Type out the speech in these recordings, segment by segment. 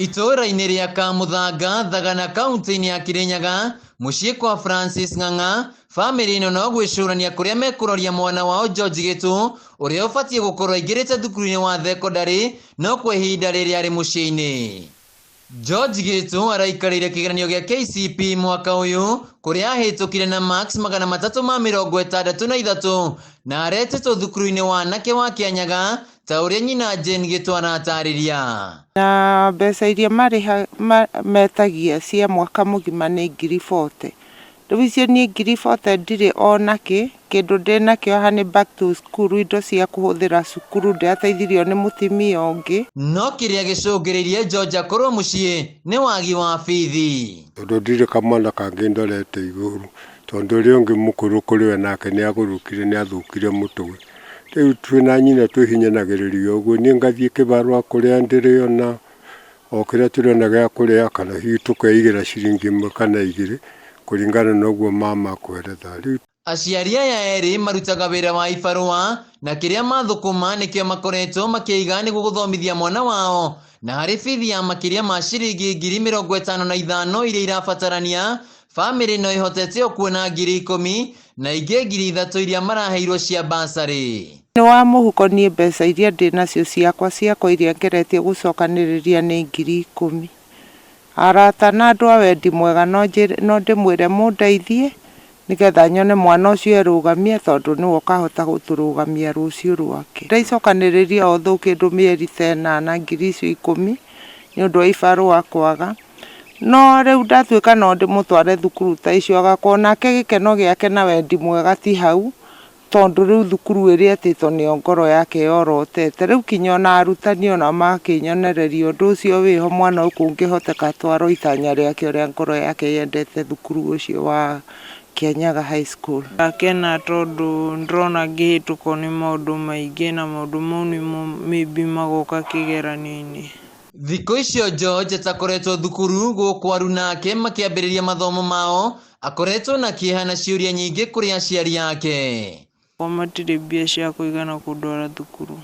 Itũũra-inĩ rĩa Kamũthanga, Thagana, kaunti-inĩ ya Kirinyaga, mũciĩ kwa Francis Ng'ang'a, bamĩrĩ ĩno no gwĩcũrania kũrĩa mekũroria mwana wao George Gĩtũ, ũrĩa ũbatiĩ gũkorwo aingĩrĩte thukuru-inĩ wa thekondarĩ, no kwa ihinda rĩrĩ arĩ mũciĩ-inĩ. George Gĩtũ araikarĩire kĩgeranio gĩa KCPE mwaka ũyũ, kũrĩa ahĩtũkire na marks 363 na aretĩtwo thukuru-inĩ wa anake wa Kĩanyaga ta ũrĩa nyina Jane Gĩtũ aratarĩria. Na mbeca iria marĩha metagia cia mwaka mũgima nĩ 40,000. Rĩu icio niĩ 40,000 ndirĩ ona kĩ, kĩndũ ndĩnakĩo haha nĩ back to school, indo cia kũhũthĩra cukuru ndĩrateithirio nĩ mũtumia ũngĩ. No kĩrĩa gĩcũngĩrĩirie George akorwo mũciĩ nĩ wagi wa bithi. Tondũ ndirĩ kamwana kangĩ ndorete igũrũ, tondũ ũrĩa ũngĩ mũkũrũ kũrĩ we nake nĩ agũrũkire, nĩ athũkire mũtwe. Rĩu twĩna nyina twĩhinyanagĩrĩria ũguo, niĩ ngathiĩ kĩbarũa kũrĩa ndĩrĩona o kĩrĩa tũrĩona gĩa kũrĩa, kana hihi tũkeigĩra ciringi 1 kana 2 kũringana na ũguo mama akweretha. Rĩu Aciari aya erĩ marutaga wĩra wa ibarũa na kĩrĩa mathũkũma nĩkĩo makoretwo makĩiga nĩguo gũthomithia mwana wao, na harĩ bithi ya makĩria ma ciringi 55,000 iria irabatarania, bamĩrĩ no ĩhotete o kuona 10,000 na ingĩ 3,000 iria maraheirwo cia basarĩ. Nĩ wa mũhuko niĩ mbeca iria ndĩ nacio ciakwa iria ngeretie gũcokanĩrĩria nĩ 10,000. Arata na andũ a wendi mwega no ndĩmwĩre mũndeithie nĩgetha nyone mwana ũcio erũgamie, tondũ nĩwe ũkahota gũtũrũgamia rũciũ rwake. Ndaicokanĩrĩria o thũ kĩndũ mĩeri ta 8 10,000 nĩ ũndũ wa ibarũa kwaga. No rĩu ndatuĩka no ndĩmũtware thukuru ta icio, agakorwo nake gĩkeno gĩake na wendi mwega ti hau, tondũ rĩu thukuru ĩrĩa etĩtwo nĩyo ngoro yake yorotete. Rĩu kinya ona arutani ona makĩnyonereria ũndũ ũcio wĩho, mwana ũyũ kũngĩhoteka atwarwo itanya rĩake ũrĩa ngoro yake yendete thukuru ũcio wa Kianyaga High School. Ndakena tondũ ndĩrona ngĩhĩtũkwo nĩ maũndũ maingĩ, na maũndũ mau nĩmo maybe magoka kĩgeranio-inĩ. Thikũ icio George atakoretwo thukuru gũkũ aruna ake makĩambĩrĩria mathomo mao, akoretwo na kĩeha na ciũria nyingĩ kũrĩ aciari ake. Kwa matirĩ mbia cia kũigana kũndwara thukuru.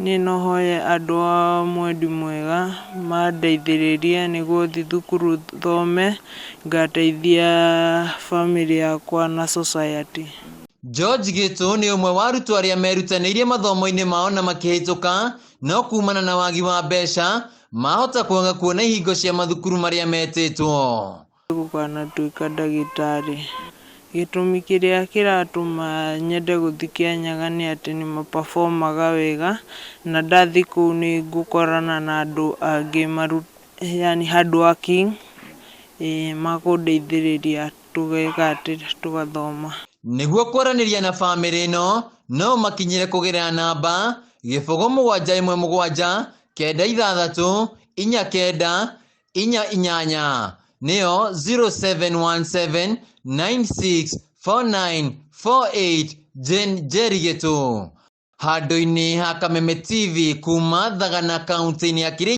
Niĩ no hoye andũ a mwendi mwega mandeithĩrĩrie nĩguo thiĩ thukuru thome, ngateithia bamĩrĩ yakwa na society. George Gĩtũ nĩ ũmwe wa arutwo arĩa merutanĩirie mathomo-inĩ mao na makĩhĩtũka, no kumana na wagi wa mbeca mahota kwaga kuona ihingo cia mathukuru marĩa metĩtwo. Gũkanatuĩka ndagĩtarĩ. Gĩtũmi kĩrĩa kĩratũma nyende gũthiĩ Kĩanyaga nĩ atĩ nĩ maperformaga wega, na ndathiĩ kũu nĩ ngũkorana na andũ angĩ, yani hard working, makũndeithĩrĩria tũgeka atĩ tũgathoma. Nĩguo kwaranĩria na bamĩrĩ ĩno no makinyĩre kũgerera namba 0717 96 49 48, nĩyo 0717 96 49 48. Jane Njeri Gĩtũ handũ-inĩ ha Kameme TV kuma Thagana, kaunti-inĩ ya Kirinyaga.